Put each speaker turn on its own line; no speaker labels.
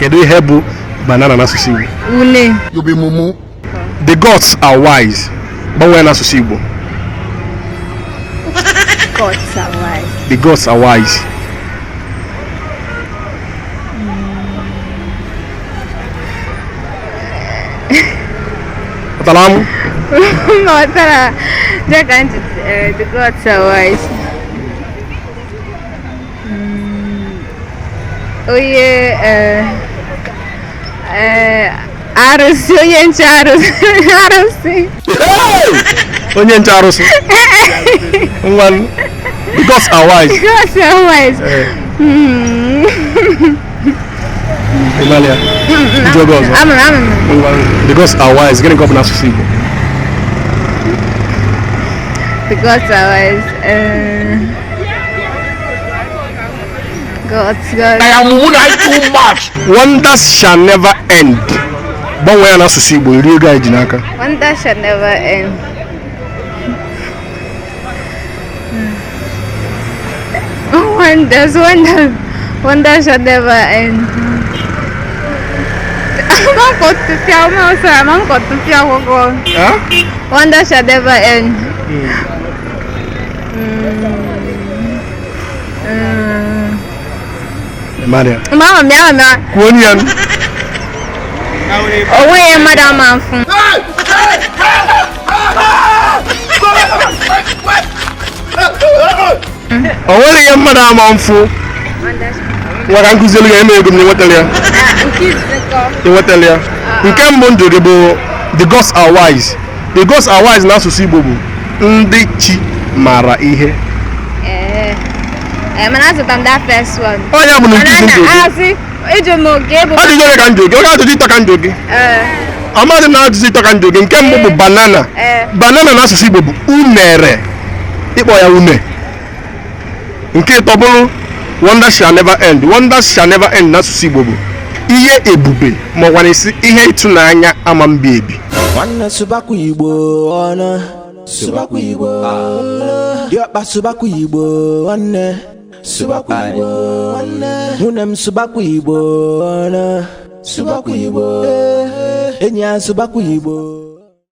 Kedu ihe bụ banana n'asụsụ Igbo?
Une.
You be mumu.
The gods are wise. Gbanwee ya n'asụsụ Igbo.
Gods are wise.
The gods are wise. Pụtara amụ?
Nghọtara dịka ntị, the gods are wise. Onye arụsị, onye nche arụsị, arụsị.
Onye nche arụsị. Ngwa, the gods are wise.
The gods are wise.
Ịmalị ya? Njụ oge ọzọ.
Amụrụ, amụrụ.
Ngwa, the gods are wise. Gịnị ka ọ bụ n'asụsụ Igbo?
The gods are wise. Gods, gods.
I am mumu na too much.
Wonders shall never end. Gbanwee ya n'asụsụ Igbo, rie ego anyị ji n'aka.
Wonder shall never end. Wonders, wonders, wonder shall never end. Wonder shall never end.
Ịmalị ya?
Mama m, ama m.
Kwuo onye ya.
O nweghị mmadụ ama mfụ.
O nwere ihe mmadụ ama mfụ. Nwa ka nkụzi elu ga-eme ego m na enwetala ya. Enwetala ya. Nke mbụ ndụ gị bụ the gods are wise. The gods are wise n'asụsụ Igbo bụ ndị chi mara ihe.
Mana azụta m that first one.
Onye bụ na nke isi ndụ gị.
Asị ịjụ m oge bụ
Ajụjụ ole ka njụ gị? Oge ajụjụ ịtọ ka njụ gị. Amadị na ajụjụ ịtọ ka njụ gị. Nke mbụ bụ banana. Banana n'asụsụ Igbo bụ unere. Ịkpọ ya une. Nke ịtọ bụrụ wonder shall never end. Wonder shall never end n'asụsụ Igbo bụ ihe ebube ma ọkwa na-esi ihe ịtụnanya ama mbi ebi.
Nwanne sụbakwa Igbo ọnụ, sụbakwa Igbo, diọkpa sụbakwa Igbo nwanne, sụbakwa Igbo nwanne, nwunye m sụbakwa Igbo ọnụ, sụbakwa Igbo, enyi ya sụbakwa Igbo.